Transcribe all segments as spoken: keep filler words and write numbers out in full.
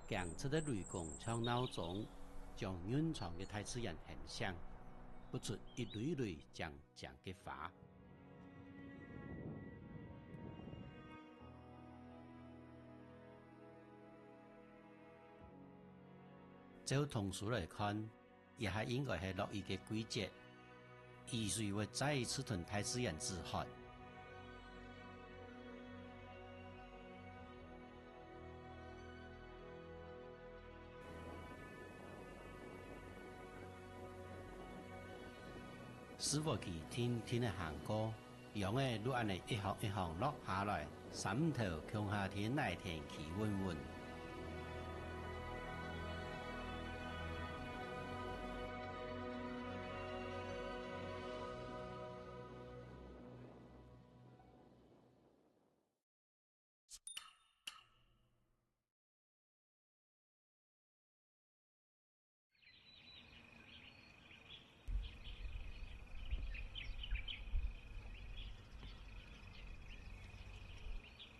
驚著个雷公像鬧鐘，將冗長个大自然喊醒，發出一蕊蕊靚靚个花。 照通俗來看，這下應該係落雨个季節，雨水會再一次同大自然止渴。 師傅佢定定仔行過，樣仔就恁仔一項一項落下來，三頭共下在泥田企穩穩。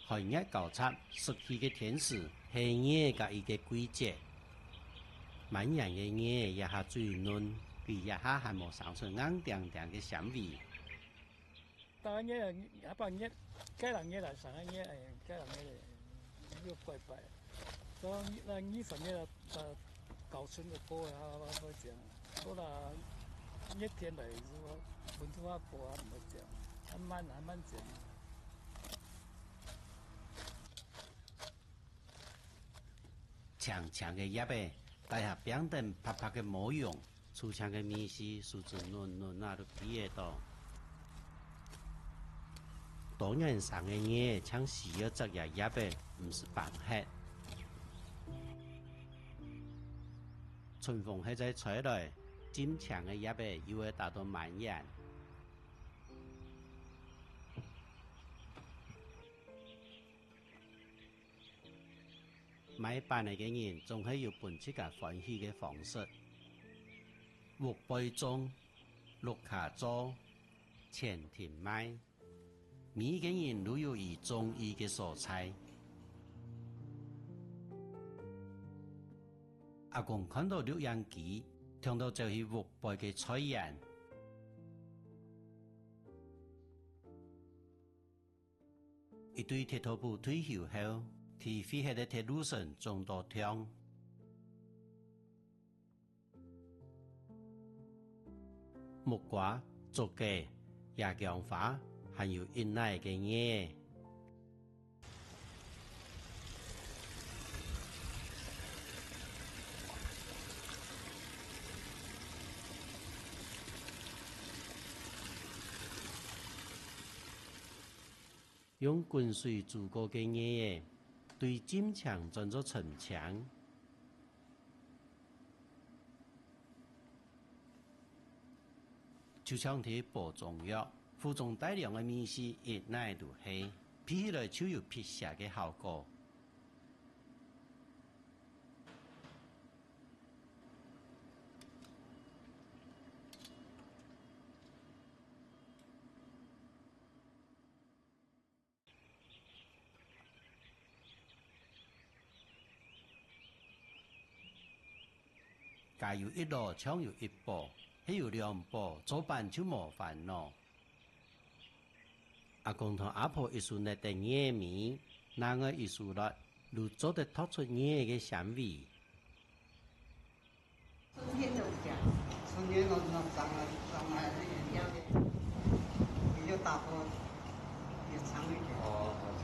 寒熱交雜，濕氣个天時，係月仔个一個季節。滿園个月仔這下最嫩，比這下還無生出硬釘釘个纖維。 大月啊，下半月，該兩月啦，上個月，哎，該兩月，又怪怪。所以那二十月啊，呃，搞春的過啊，不會講，過了熱天來，是說溫度啊高啊，毋會講，還慢，還慢講。 青青个葉仔，帶下冰等白白个毛絨，粗青个味緒，手指攆攆啊都鼻得到。多年生个月仔，淨需要摘這葉仔，毋使挷核。春風係再吹來，浸青个葉仔又會打到滿園。 賣粄仔个人總係有分自家歡喜个方式。屋背種，屋下做，餐廳賣，每一個人都有佢中意个所在。阿公看到錄影機，暢到走去屋背个菜園。 一對鐵道部退休後，在廢忒个鐵路脣種到暢。木瓜、竹雞、野薑花，還有一泥个月仔。 用滾水煮過个月仔，對浸青轉做純青。就像在包中藥，苦中帶涼个味緒，一泥都係，鼻起來就有辟邪个效果。 家有一老，像有一寶，係有兩寶，做粄就無煩惱。阿公同阿婆一手捏等月仔尾，另外一手來，就做得托出月仔个纖維。 春天就不講，春天都是那長了，長了那個葉子，也就打破，也長一點。哦，好粗。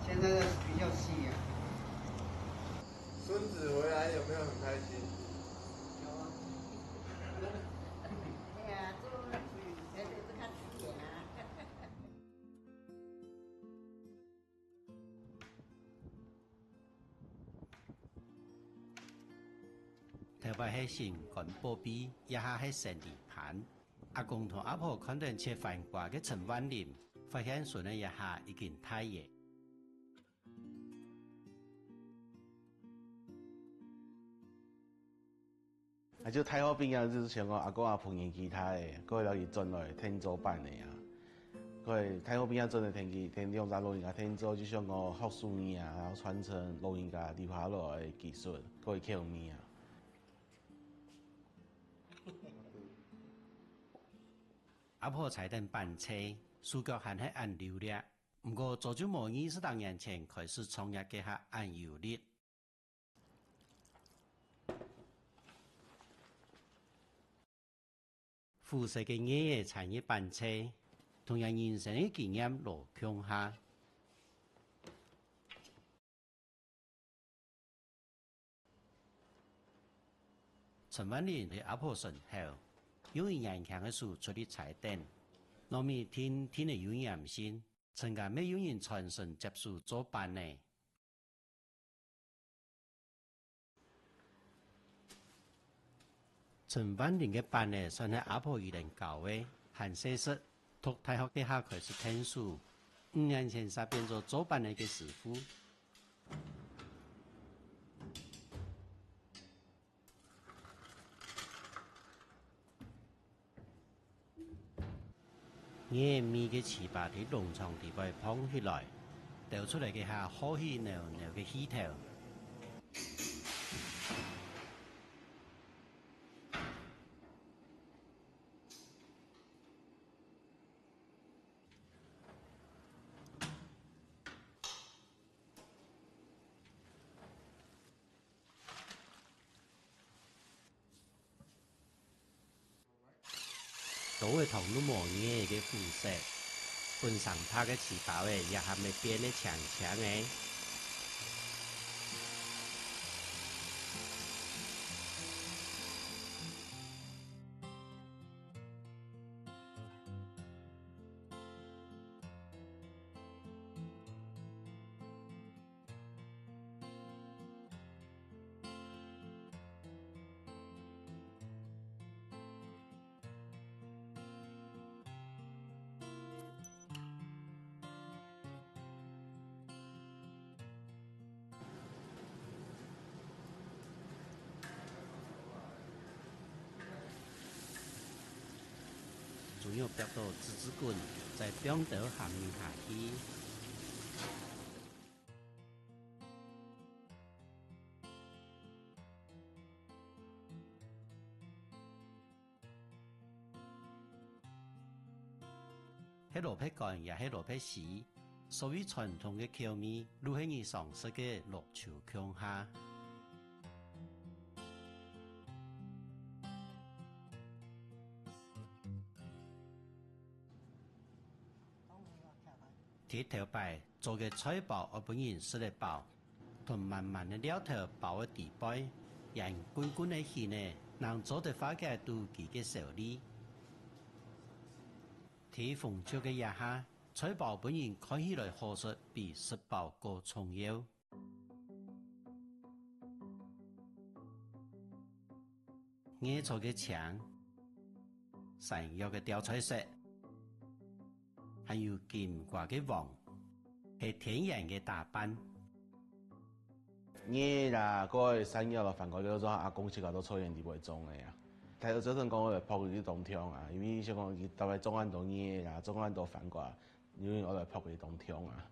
現在的比較細啊。孫子回來有沒有很開心？有啊。對啊，做，嗯，才得這個體驗啊。 頭擺係心肝寶貝，這下係生理盤。阿公同阿婆看等切番瓜个陳萬林，發現孫仔這下已經大了。 啊，就大學畢業之前哦，阿公阿婆年紀大了，過來就轉來𢯭做粄仔啊。對，太后餅仔做个天氣，天兩隻老人家天做，就想講學手藝啊，然後傳承老人家留下來个技術，个口味啊。阿婆裁等粄脆，手腳還係恁流利，毋過早就無二十多年前開始創業該下恁有力。 府式个艾仔產業粄脆，同佢人生个經驗摎共下。陳萬林个阿婆身後，用佢年輕个手出力裁等，糯米定定仔有黏性，自家乜有人傳承接手做粄呢。 陳萬林个粄仔算係阿婆佢等教个，還細時，讀大學該下開始𢯭手，五年前煞變做做粄仔个師傅。 艾仔味个粢粑在籠床底背膨起來，兜出來該下好氣醹醹个氣頭。 多仔糖攏無艾仔个府式，分生白个粢粑仔也還會變得青青仔。 豬肉煏到滋滋滾，再放兜鹹油下去。 係蘿蔔乾也係蘿蔔絲，所謂傳統个口味，就係日常食个樂趣共下。 第一頭擺做个菜包愛分人食得飽，同滿滿个料頭包个底背，圓滾滾个餡仔，正做得化解肚飢个愁慮。在風吹个這下，菜包分人看起來好食，比食飽過重要。 艾草个青、山藥个吊菜色，還有金瓜个黃，係天然个打扮。艾啦，過山藥啦，番瓜，就做阿公自家在菜園底背種个啊。大家做陣講愛來博佢當暢啊，因為想講佢大概種恁多艾啦，種恁多番瓜，因為愛來博佢當暢啊。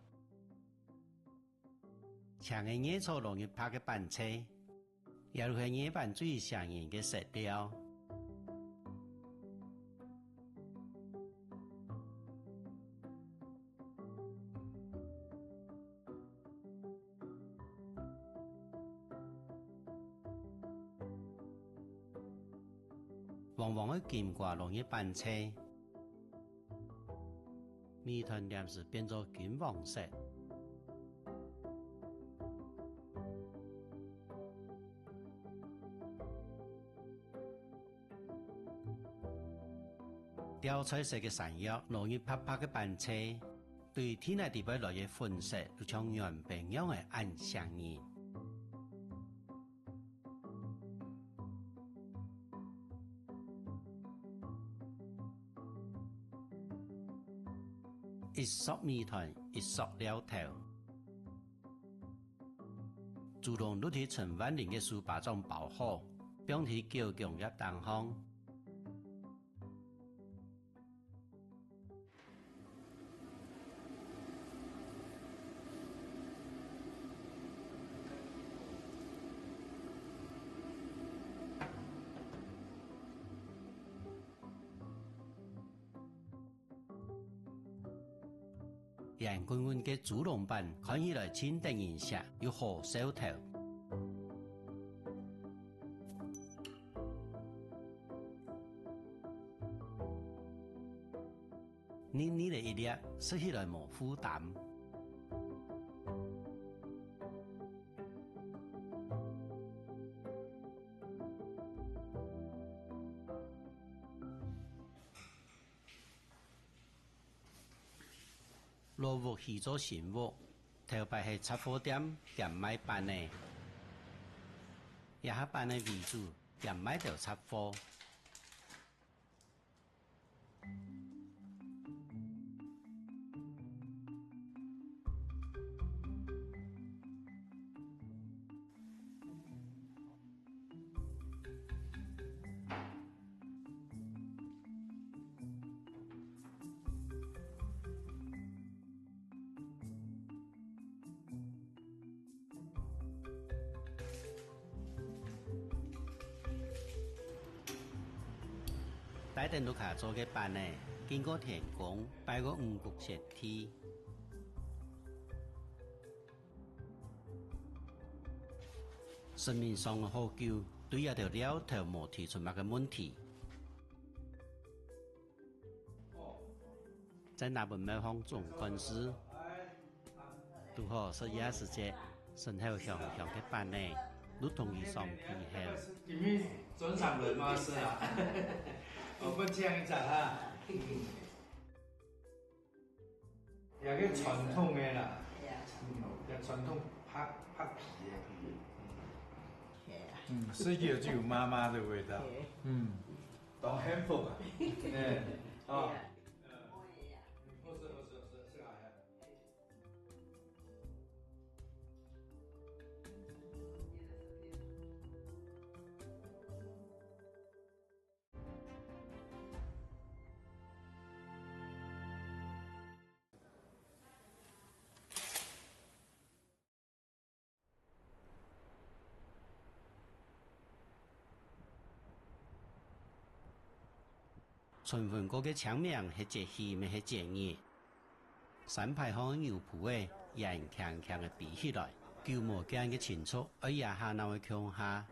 青个艾草摎日白个粄脆，也就係艾粄最唌人个色調。黃黃个金瓜摎日粄脆， 米團黏時變做金黃色。吊菜色个山藥摎日白白个粄脆，對地泥底背來个粉色，就像原本樣仔恁唌人。 一索米團，一索料頭。豬籠就在陳萬林个手巴掌包好，放在九芎葉頂項。圓滾滾个豬籠粄看起來盡得人惜，又好燒頭。黏黏个一粒，食起來無負擔。 老屋起做新屋，頭擺係雜貨店兼賣粄仔，這下粄仔為主，兼賣兜雜貨。 帶等屋下做个粄仔，經過天公，拜過五穀先帝。神明上好久，對這兜料頭無提出麼个問題。 再拿分廟方總管事。堵好食夜時節，身後香香个粄仔，就同佢相配合。今日專場人馬是啊，我分享一下哈。有个傳統的啦，嗯，有傳統白，白皮的，嗯，嗯，食起來就有媽媽的味道，嗯。 當幸福啊！哎，哦，嗯，好食，好食，好食，食啊！春分過个清明係節氣，乜係節日。山排項个牛埔仔，煙輕輕个飛起來，久無見个親族，愛這下正會共下。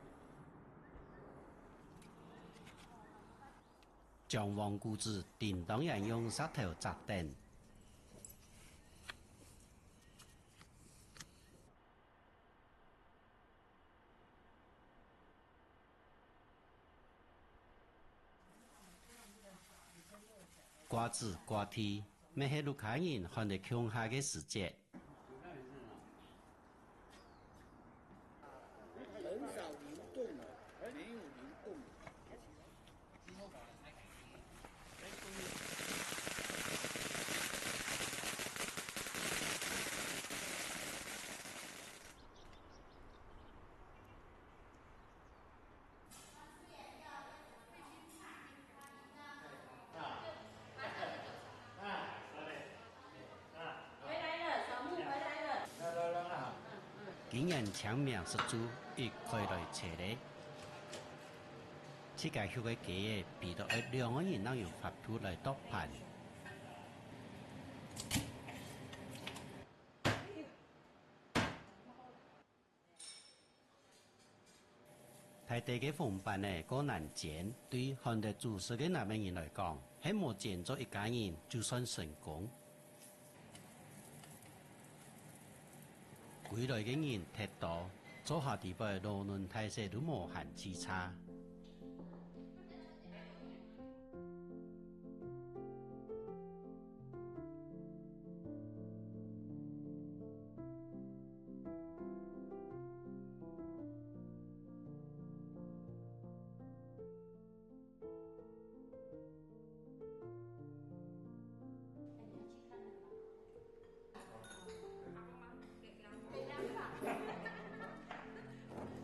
將黃麴子叮噹煙用石頭矺等。 瓜子瓜地，乜係屋下人看得共下个時節。很少流動了，沒有流動了。 今年清明食晝一開來切咧，自家畜个雞仔肥到愛兩個人正有法度來剁盤。 大垤个紅粄仔過難煎，對罕得煮食个男仔人來講，係無煎著一家人就算成功。歸來个人忒多，灶下底背老嫩大細都無閒洎杈。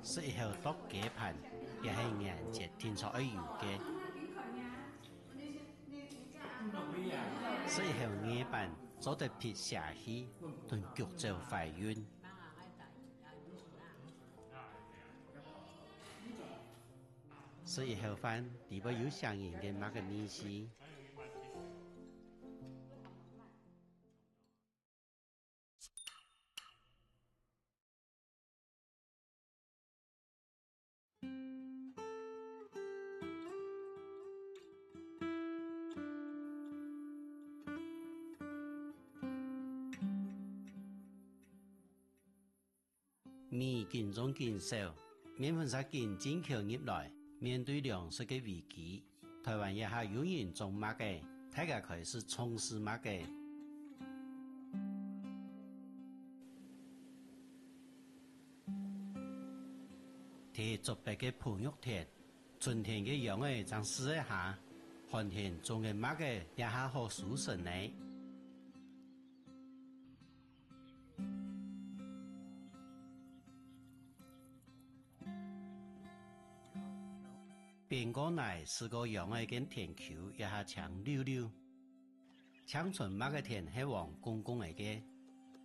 食以後剁雞盤，也係年節定著愛有个。食以後艾粄，做得辟邪氣，同腳走懷孕。食以後飯，底背有餳人个麼个味緒？米緊種緊少，麵粉煞緊進口入來。面對糧食个危機，臺灣這下有人種麥仔，大家開始重視麥仔。在竹北个璞玉田， 春天个秧仔正試一下，寒天種个麥仔這下好收成呢。邊過泥、試過秧仔个田坵這下青溜溜，青春麥仔田係黃公公仔个，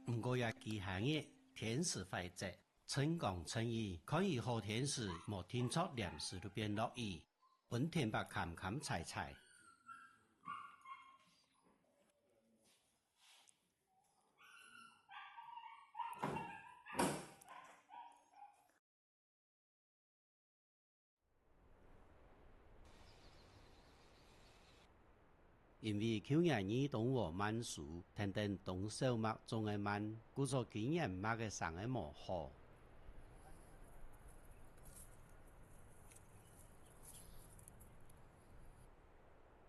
毋過這幾下日天時壞䆀， 趁光趁雨，看雨好天時，無定著臨時就變落雨，分田伯掔掔踩踩。 因為舊年遇到禾慢收，跈等冬收麥種个慢，故所今年麥仔生得無好。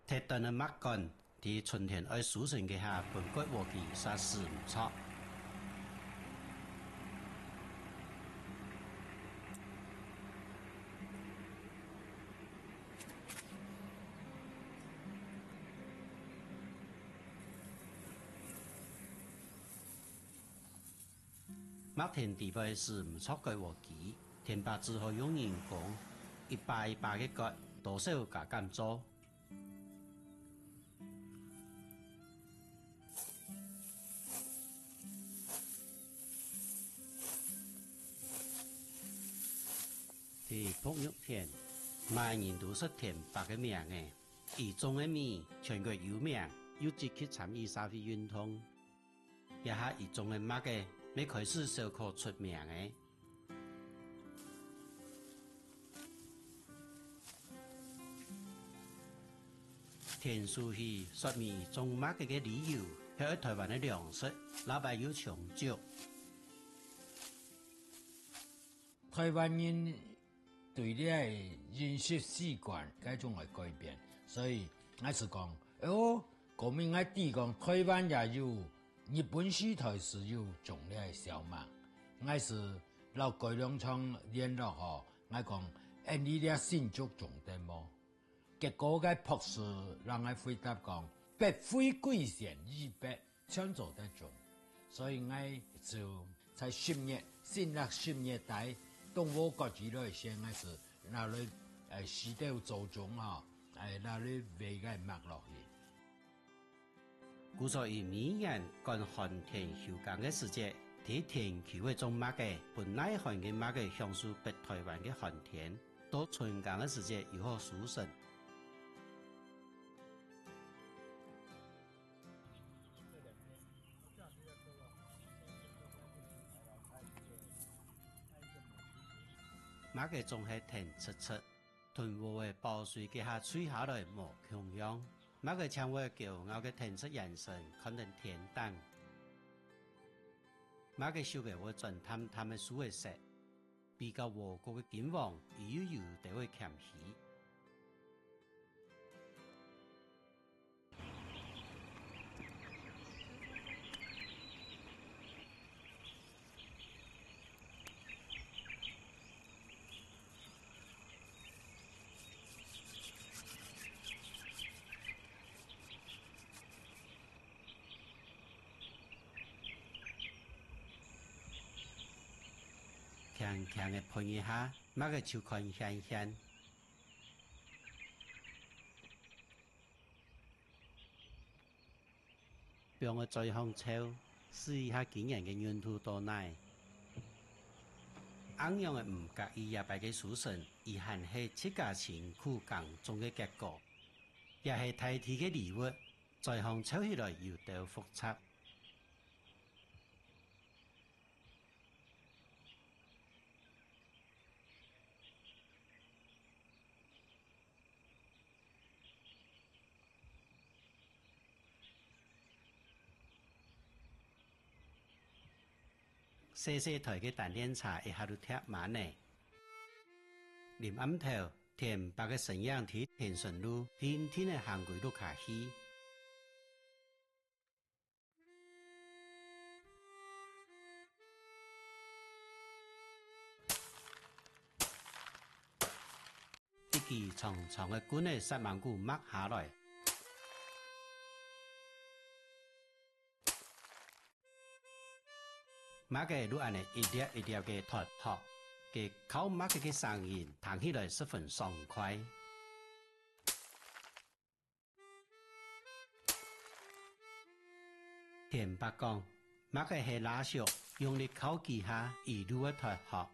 忒短个麥稈，在春天愛收成該下，分割禾機煞使毋著。 麥田底背使毋著割禾機，田伯只好用人工，一把一把个割，多少加減做。 在璞玉田，麼人都識田伯个名仔。佢種个米全國有名，又積極參與社會運動。這下佢種个麥仔，乜開始小可出名了。 田書記說明種麥仔个理由，係愛臺灣个糧食，摎擺又充足。臺灣人對這个飲食習慣，該種會改變，所以𠊎係講，哦， 講明𠊎知講，臺灣也有日本時代時有種這个小麥。𠊎係摎改良場聯絡吼，𠊎講，恁樣這新竹種得無？結果該博士摎𠊎回答講，北回歸線以北全做得種。所以𠊎就在十月，新曆十月底，冬禾割起來先，𠊎係拿來，呃，時頭做種吼，呃，拿來挖該麥落去。 故所佢每年趕寒天休耕个時節，在田坵仔種麥仔，分耐寒个麥仔享受北臺灣个寒天，到春耕个時節又好收成。麥仔總係甜呲呲， 同禾仔飽水該下垂下來無共樣。麥仔正會驕傲个挺直圓身，看等天頂。麥仔熟个會轉淡淡个樹仔色，比較禾穀个金黃，佢又有兜仔謙虛。 輕輕个歕一下，麥仔就看鮮鮮。 放个嘴項臭，試一下今年个韌度到哪。恁樣个毋合意這擺个收成，佢還係自家辛苦耕種个結果。也係大地个禮物，嘴項臭起來有兜複雜。細細台个單輪車一下就貼滿了。臨暗頭，田伯个身影在田脣路定定仔行歸屋下去。 一支長長个棍仔煞猛牯擘下來。擘仔就恁仔一粒一粒个脫殼，該敲擘仔个聲音聽起來十分爽快。 田伯講，擘仔係蠟燭，用力敲幾下，佢就會脫殼。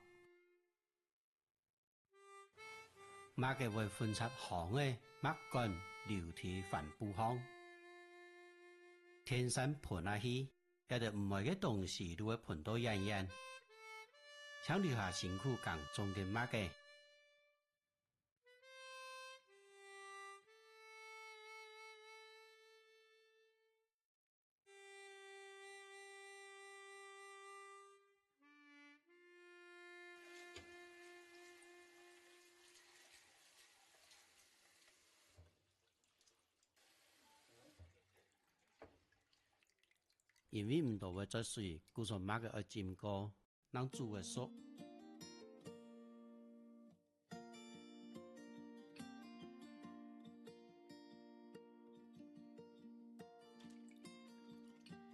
擘仔會分插糠仔、擘管留在帆布項。電扇歕下去，這兜毋愛个東西就會歕到遠遠，淨留下辛苦耕種个擘仔。 因為毋多會著水，故所擘仔愛浸過，正煮會熟。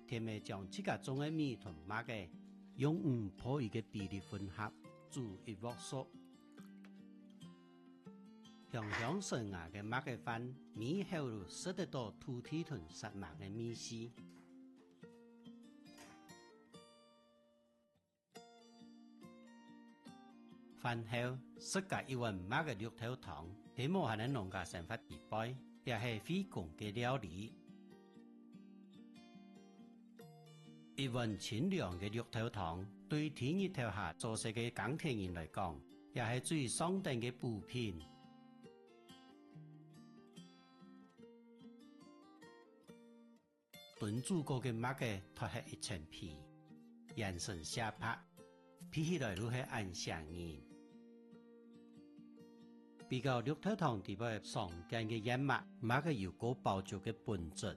田姆將自家種个米同擘仔，用五比一个比例混合，煮一鑊熟。香香順牙个擘仔飯，味口就食得到土地同煞猛个味緒。 飯後，食加一碗擘仔綠豆湯，係無閒个農家生活底背，也係費工个料理。一碗清涼个綠豆湯，對天日頭下做事个耕田人來講，也係最上等个補品。 燉煮過个擘仔脫忒一層皮，圓身削薄，鼻起來就係恁餳人。比較綠豆湯底背常見个燕麥，擘仔有過飽足个本質。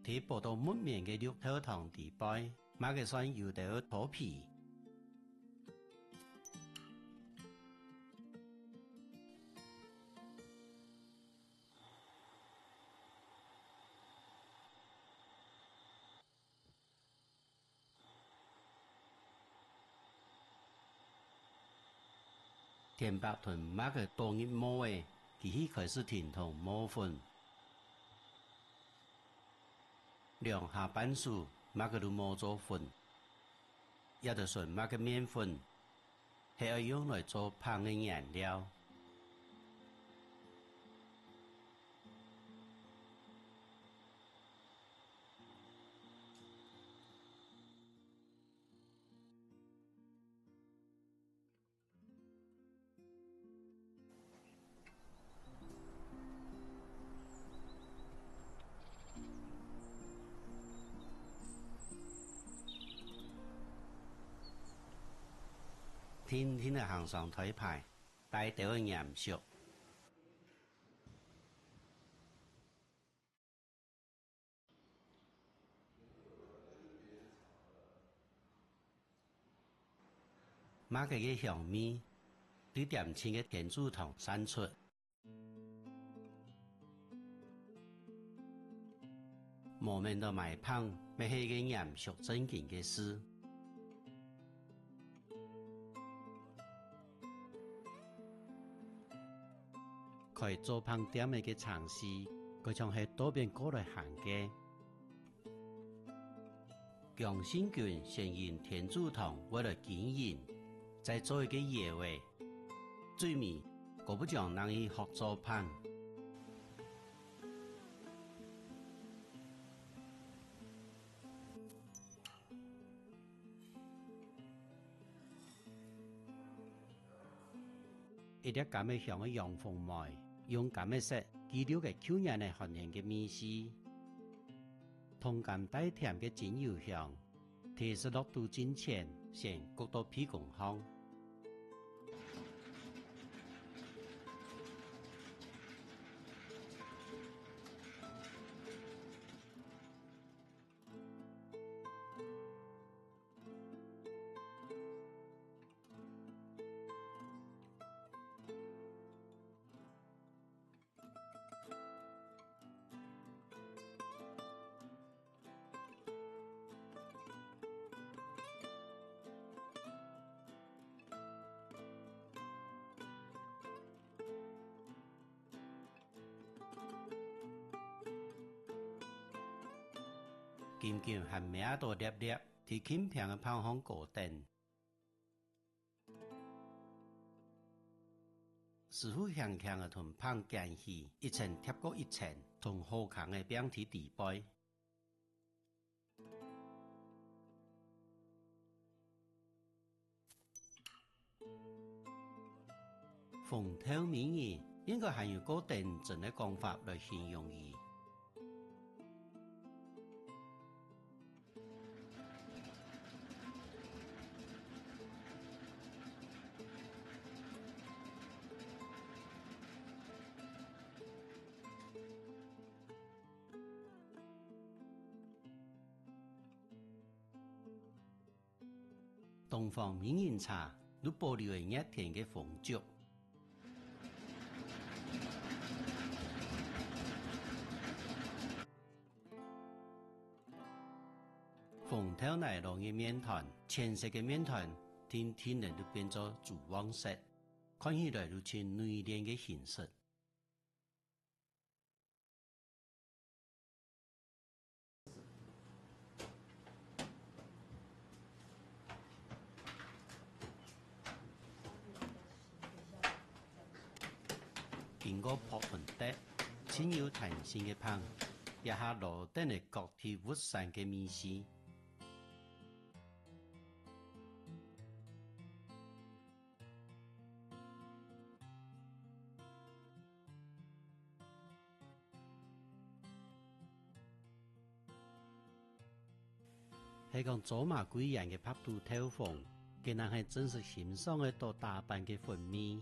在補到木綿个綠豆湯底背，擘仔算有兜脫皮。 田伯同擘仔倒入模仔，機器開始停動模粉。兩下半熟，擘仔就無做粉。 這兜純擘仔个麵粉，係愛用來做麭个原料。 定定仔行上台排，帶兜仔黏熟。 擘仔个香味對恬靜个田子堂散出。無免到買麭，乜係一個嚴肅正經个事。 開做麭店仔个程序，蓋像係倒反過來行个。姜信君先因田子堂會來經營，再做一個窯仔，最尾，姑不將正去學做麭。 一粒柑仔香个洋紅梅，用柑仔色記錄个舊年仔寒天个味緒。通甘帶甜个精油香，提示落肚進前，先焗到鼻公項。 金金還搣到粒粒，在輕輕个棒項高等。 師傅輕輕仔同棒捲起，一層貼過一層，同好康个餅在底背。紅豆美人，應該還有過頂真个講法來形容佢。 東方美人茶，有保留个熱天个風燭。紅豆泥摎个麵團，淺色个麵團，定定仔就變做朱黃色，看起來就盡內斂个形式。 經過熥燜得，盡有彈性个棒，這下攞等仔各地佛山个美食。 係講，棗嫲桂圓个白肚豆紅，該正係真實欣賞个到打扮个風味。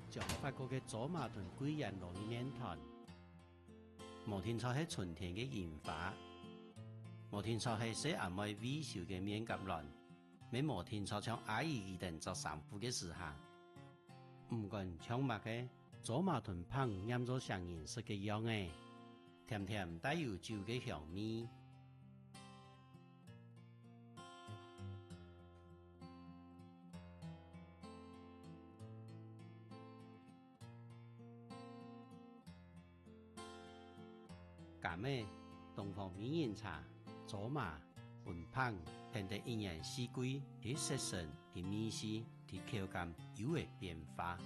將發過个棗嫲同桂圓摎入面團。無定著係春天个櫻花，無定著係細阿妹未收个面頰卵，乜無定著像阿姨佢等著衫褲个時行。毋管像麼个，棗嫲同麭黏做成人食个樣仔，甜甜帶有酒个香味。 柑仔、東方美人茶、棗嫲、粉麭，顯得一年四季，佢色澤、佢味緒、佢口感有仔變化。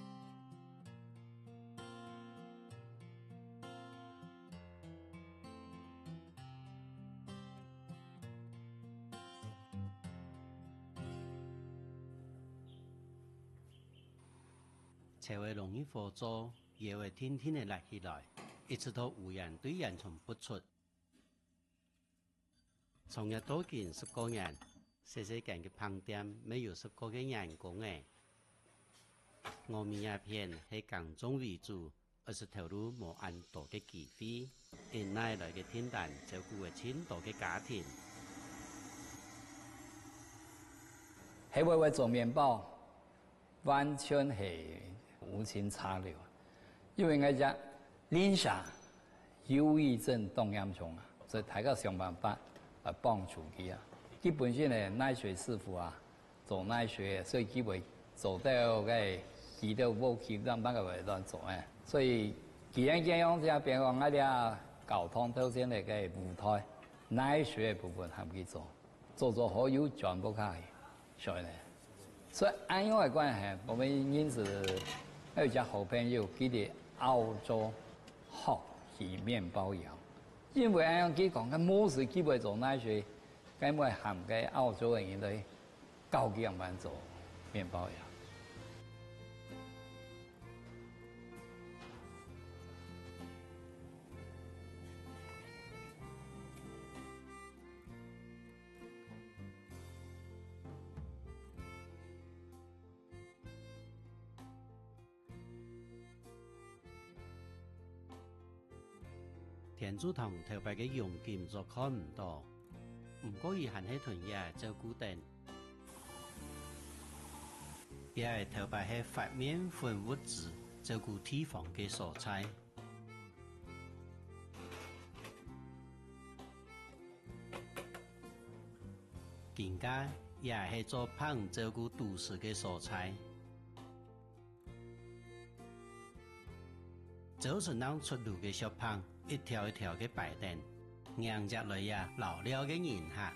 樵仔摎入火灶，窯仔定定仔摝起來，一直到烏煙對煙囪發出。 長月到今十過年，細細間个麭店乜有十過個員工仔。峨眉這片係耕種為主，愛食頭路無恁多个機會，因哪來个訂單照顧仔盡多个家庭。係會會做麵包， 完全係無心插柳，因為𠊎這鄰舍憂鬱症當嚴重啊，所以大家想辦法來幫助佢啊。佢本身呢，泥水師傅啊，做泥水个，所以佢會做到个，佢都無去亂，亂个會亂做欸。所以既然這樣，就變講，𠊎這教堂頭前个舞台，泥水个部分還毋去做，做做好又轉屋下去，所以呢，所以恁樣个關係，𠊎等認識，𠊎有一隻好朋友，佢在澳洲學起麵包窯，因為恁樣佢講，佢無事佢會做泥水，佢會喊該澳洲个人來教佢仰般做麵包窯。 天主堂頭擺个榮景所看毋到，毋過佢還係同這照顧等。這頭擺係發麵粉物資照顧地方个所在。今下也係做棚照顧都市个所在。朝晨正出爐个錫棚，一條一條个擺等，迎接來也遶尞个人客。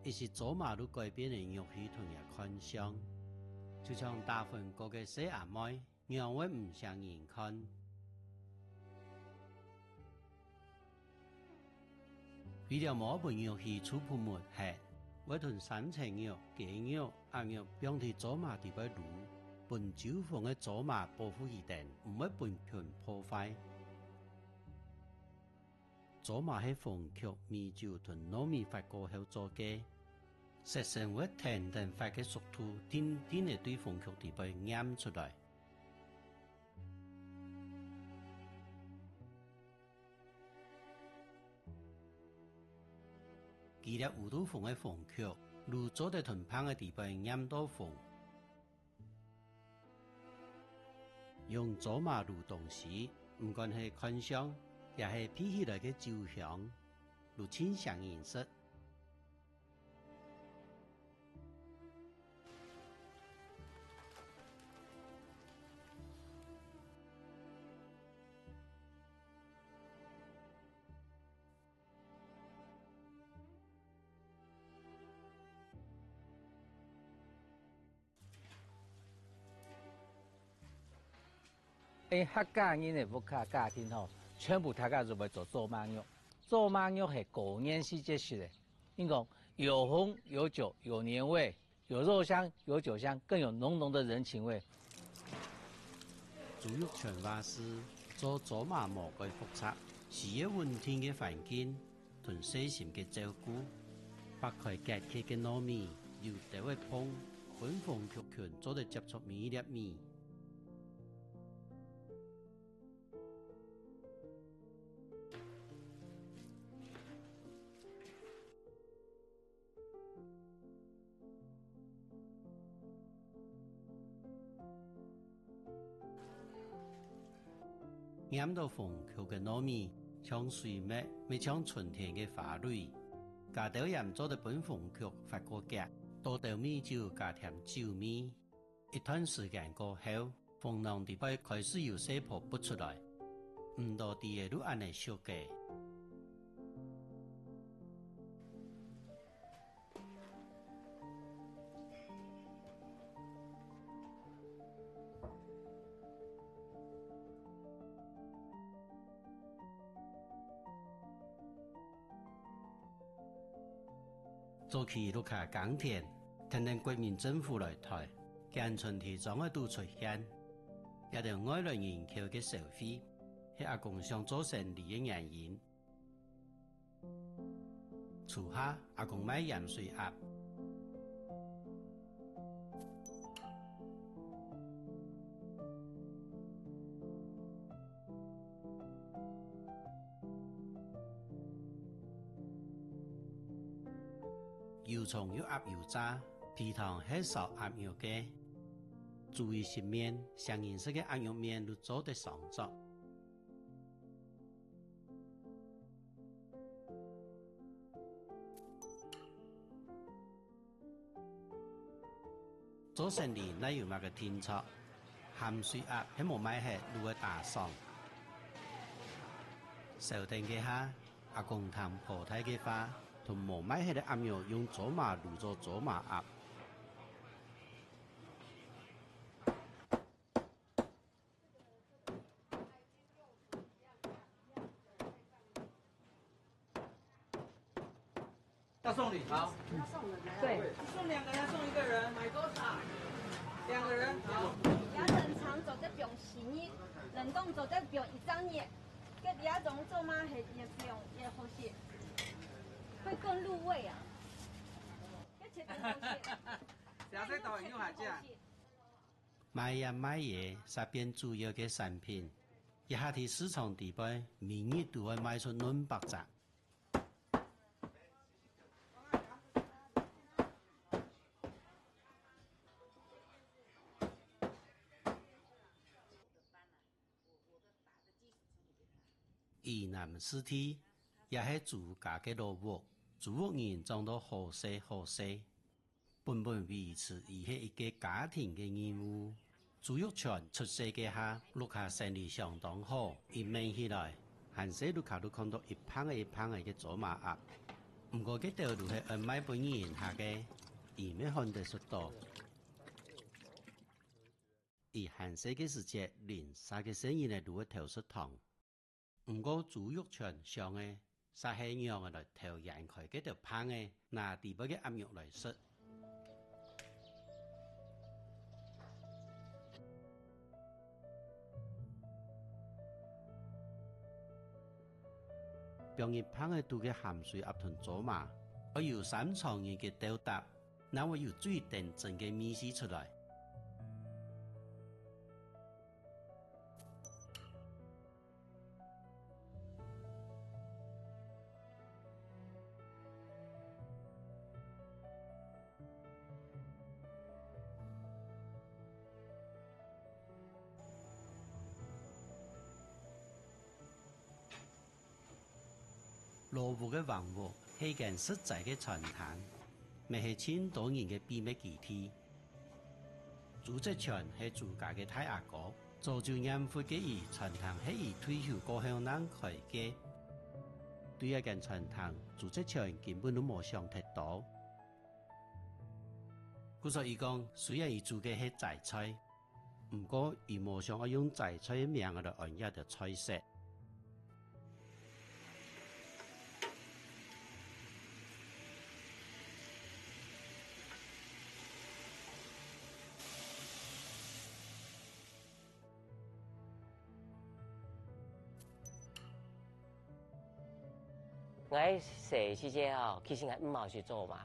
一息做嫲就改變个肉氣同佢看相，就像打粉過个細阿妹，仰會毋惜人看。為了無分肉氣臭噗瘼忒，會同三層肉、雞肉、鴨肉放在做嫲底背滷，分周圍个做嫲保護佢等，毋會分菌破壞。 做嫲係紅麴、米酒同糯米發過後做个，食生活跈等發个熟度，定定仔對紅麴底背黏出來。佢這烏肚紅个紅麴，就做得同棚个底背黏到紅。 用做嫲滷東西，毋管係看相，也係鼻起來个酒香，就盡惜人食。 欸，客家人个屋下家庭吼，全部大家就會做做嫲肉。做嫲肉係過年時節食个，應講有紅有酒有年味，有肉香有酒香，更有濃濃的人情味。朱玉泉話事，做做嫲無蓋複雜，需要穩定个環境， 同細心个照顧。擘開結結个糯米，有兜仔縫，分紅麴菌做得接觸每一粒米。 黏到紅麴个糯米，像水蜜，乜像春天个花蕊。加兜鹽做得分紅麴發過遽，倒兜米酒加添酒味。一段時間過後，紅囊底背開始有細泡發出來，毋多知仔就恁仔熟个。 早期屋下耕田，跈等國民政府來台，眷村地莊仔肚出現，這兜外來人口个消費，係阿公想做生理个原因。 初下，阿公賣鹽水鴨。油蔥又鴨油炸，肥湯係燒鴨肉个。煮一息麵，成人食个鴨肉麵就做得上桌。 做生理哪有麼个定著？鹹水鴨係無賣忒就會打爽。燒等該下，阿公聽婆太个話，同無賣忒个鴨肉用糟嫲滷做糟嫲鴨。 要送禮，好。要送人的啊。對。送兩個人，送一個人，買多少？兩個人，好。也冷藏做得放四日，冷凍做得放一隻月，該這種做嘛，係越放越好食，會更入味啊。該切片好食。食這道應該還食。賣鴨賣鞋，煞變主要个產品。一下在市場底背，每日都會賣出兩百隻。 以南市地，也係朱家个老屋，朱屋人長到好細好細，本本維持佢係一個家庭个義務。朱玉全出世該下，屋下生理相當好，一愐起來，還細屋下就看到一棚仔一棚仔个糟嫲鴨。毋過該兜就係愛賣分人客个，佢乜看得食到。 佢還細个時節，鄰舍个細人仔就會偷食糖。毋過朱玉全想个，煞係仰仔來偷掀開該兜棚仔，拿底背个鴨肉來食。 放入棚仔肚个鹹水鴨同糟嫲，愛有三長日个鬥搭，正會有最頂真个味緒出來。 老屋个橫屋係間實在个餐廳，乜係盡多人个秘密基地。朱澤全係朱家个大阿哥，早就念佛个佢，餐廳係佢退休過後正開个。對這間餐廳，朱澤全根本都無想忒多。故所佢講，雖然佢煮个係齋菜， 毋過，佢無想愛用齋菜个名來安這兜菜色。𠊎細時節吼，其實𠊎毋好食糟嫲，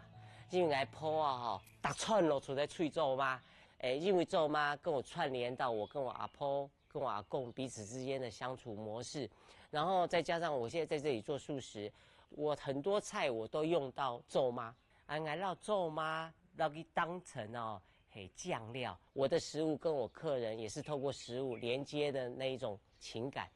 因為𠊎婆啊吼，逐餐摎出來炊糟嫲。 誒，因為糟嫲跟我串聯到我跟我阿婆、跟我阿公彼此之間的相處模式，然後再加上我現在在這裡做素食，我很多菜我都用到糟嫲，啊，𠊎摎糟嫲摎佢當成哦，嘿，醬料。我的食物跟我客人也是透過食物連接的那一種情感。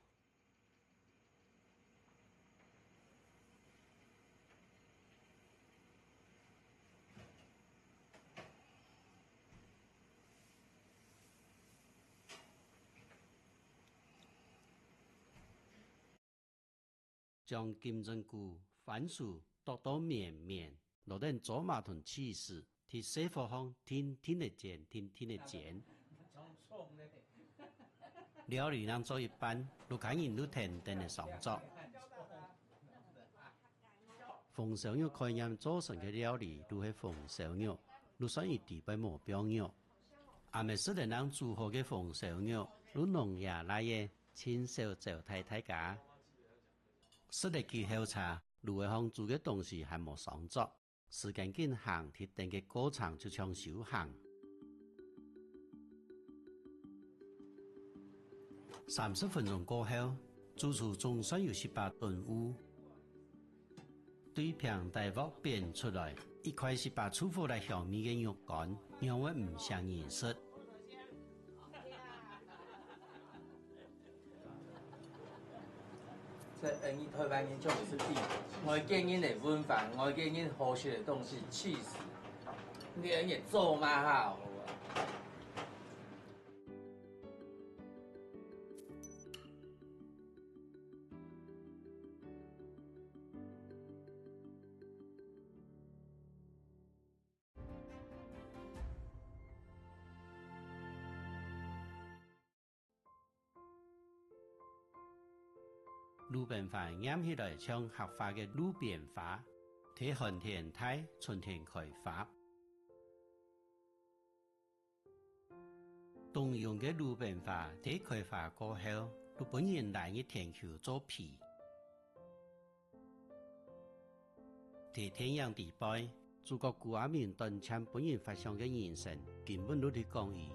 將金針菇、番薯剁到綿綿，落等糟嫲同起司， 在細火項定定仔煎，定定仔煎。料理正做一半，屋下人就跈等仔上桌。紅燒肉概念做成个料理就係紅燒肉，就算佢底背無放肉。阿姆食等正煮好个紅燒肉，就攏爺倈仔盡少招待大家。食了幾口茶，就係項煮个東西還無上桌。 時間緊行，在等个過程就像修行。三十分鐘過後，主廚總算有十把頓悟，對平底鑊變出來，一塊十把臭火辣香味个肉乾，仰會毋成人食？這恩義臺灣人就毋係比外國人个文化，外國人好食个東西，氣死！你恩義做嘛好啊？ 路邊花拈起來像客話个路邊花，在寒天大，春天開花。當榮个路邊花在開花過後，就分人拉入田坵做肥。 在電影裡背，主角古阿明短暫分人發想个人生，根本就在講佢。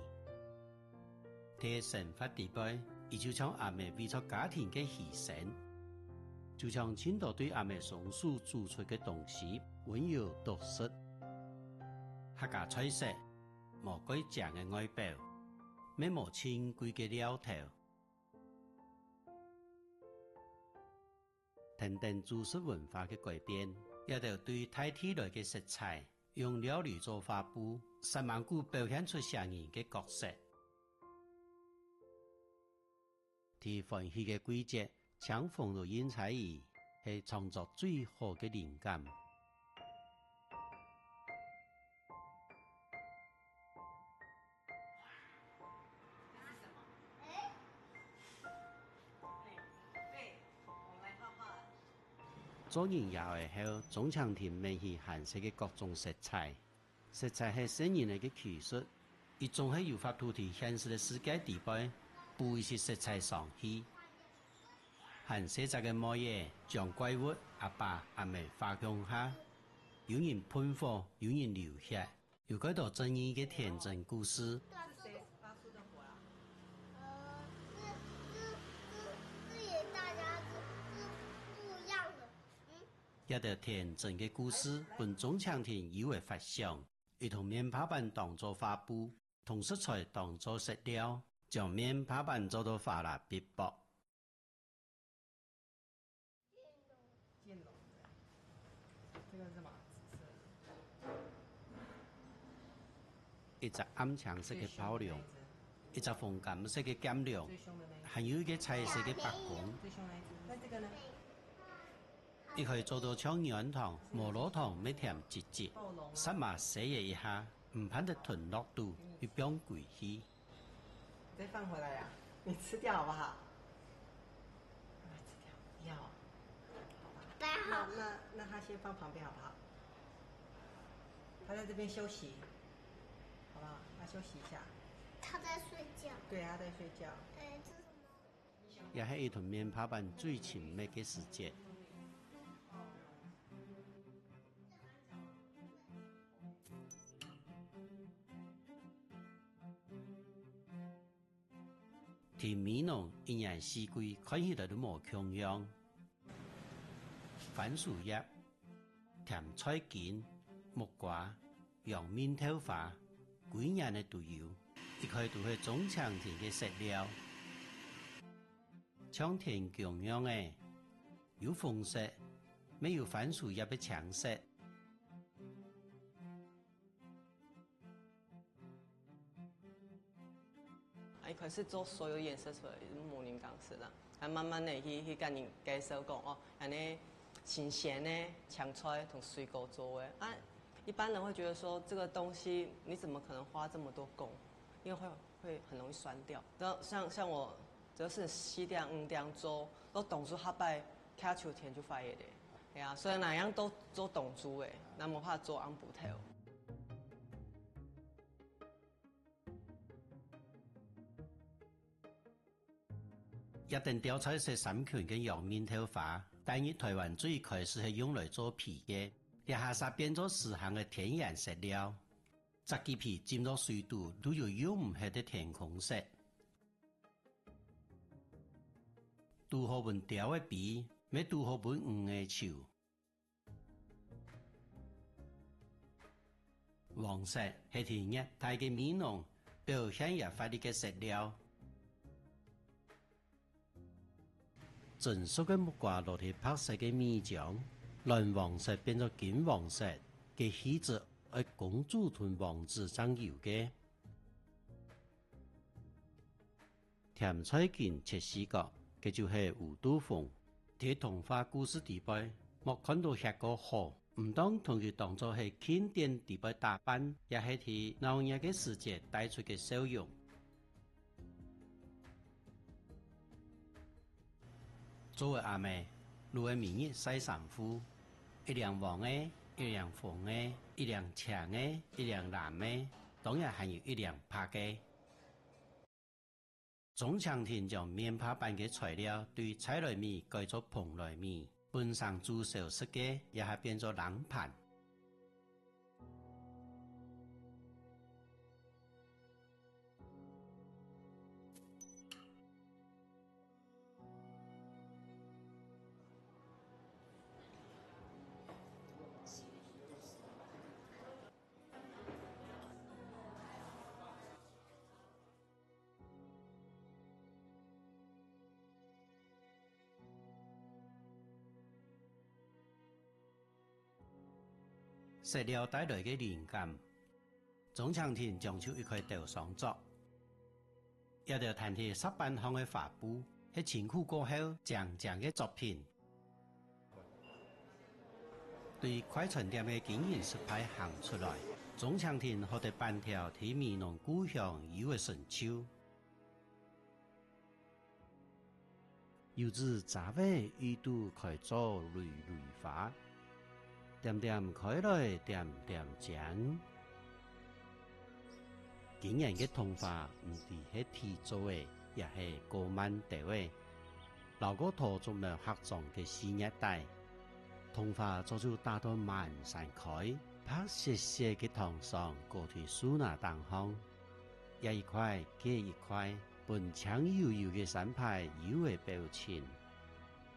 在生活裡背，佢就像阿姆為著家庭个犧牲，就像盡多對阿姆雙手煮出个東西，溫柔獨特。客家菜色，無蓋靚个外表，乜無盡貴个料頭。 跈等煮食文化个改變，這兜對大地來个食材，用料理做花布，煞猛牯表現出細人个角色。在歡喜个季節，像風就印在佢，係創作最好个靈感。 做人爺哀後，鍾青婷愐起閒時个各種色彩。色彩係細人仔个奇術，佢總係有法度在現實个世界裡背，補一息色彩上去。還細隻个妹仔，將怪物、阿爸、阿姆畫共下，有人噴火，有人流血。 有蓋多正義个天真故事。是誰發出的火啊？呃，是，是，是，是也大家是，是不一樣的。嗯。這兜天真个故事，分鍾青婷有个發想，佢同棉帕粄當做花布，同食材當做色料，將棉帕粄做到花啦嗶啵。 劍龍，這個是什麼？紫色的。一隻暗青色个炮龍，一隻紅柑色个劍龍，最兇的那一隻。還有一個彩色个白公。最兇那一隻。那這個呢？佢可以做到像軟糖、無落糖乜甜滋滋，煞猛洗佢一下，毋盼得吞落肚，又放歸去。 你再放回來呀，你吃掉好不好？把它吃掉，不要啊。好吧，不要。那，那，那他先放旁邊好不好？他在這邊休息，好不好？他休息一下。他在睡覺。對，他在睡覺。哎，這是什麼？也係佢同棉帕粄最親密个時節。 在美濃，一年四季看起來都無共樣。番薯葉、甜菜根、木瓜、陽明豆花，歸年仔都有，一概都係鍾青婷个色料。像天弓樣仔，有紅色，乜有番薯葉个青色。 啊，一開始做所有顏色出來，無人敢食啦。啊，慢慢仔去，去跟人介紹講，哦，恁仔新鮮个青菜同水果做个。啊，一般人會覺得說，這個東西你怎麼可能花這麼多工？因為會，會很容易酸掉。然後像，像我 就是四點五點做，到當晝下擺，徛秋天就壞了咧。係啊，所以哪樣都做當晝誒，那麼怕做暗晡頭。這等吊彩色衫裙个陽明豆花，大約臺灣最開始係用來做被个，這下煞變做時行个天然色料。 摘幾皮浸落水肚，都有用毋忒个天空色。堵好分鳥仔飛，乜堵好分魚仔泅。黃色係在熱帶个美濃表現佢活力个色料。成熟个木瓜落去白色个米漿，卵黃色變做金黃色，該氣質愛公主同王子正有个。甜菜根切四角，該就係烏杜鳳。在童話故事底背，莫看到吃个好，毋當同佢當做係慶典底背打扮，也係在鬧熱个時節帶出个笑容。 做个阿姆，摎个每日曬衫褲，一領黃个，一領紅个，一領青个，一領藍个，當然還有一領白个。鍾青亭將棉帕粄个材料對菜來米改做蓬萊米，本成煮燒食个，也還變做冷盤。 色料帶來个靈感，鍾青亭將就一開兜上桌。這兜攤在石板項个花布，係清苦過後靚靚个作品。對快餐店个經營失敗行出來，鍾青亭學得板條在美濃故鄉有个成就。 有枝遮仔，一度開做累累花，點點開來點點靚。今年个桐花毋知係地做个，也係過慢兜个，摎過桃竹苗客庄个四月底，桐花早就打到滿山開，白雪雪个糖霜膏在樹林頂項。 這一塊，該一塊，分青油油个山排有个表情。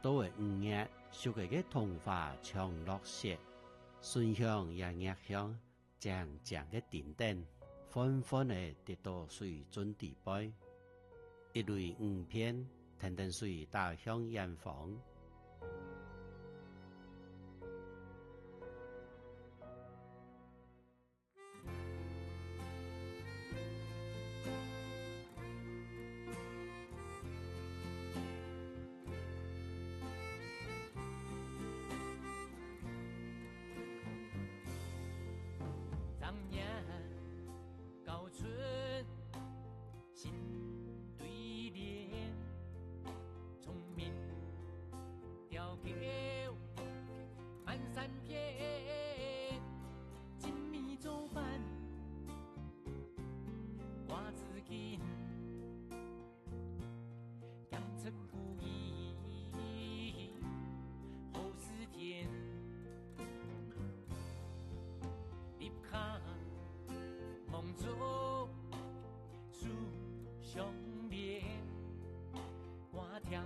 到了五月，熟个个桐花像落雪，筍香也醃香，靚靚个頂等，緩緩仔跌到水圳底背。一蕊五片，跈等水打向遠方。 正月交春心對聯，聰明調狗滿山遍，精米做伴掛紙巾。 揚出故意好事天，立下望著樹上面，掛添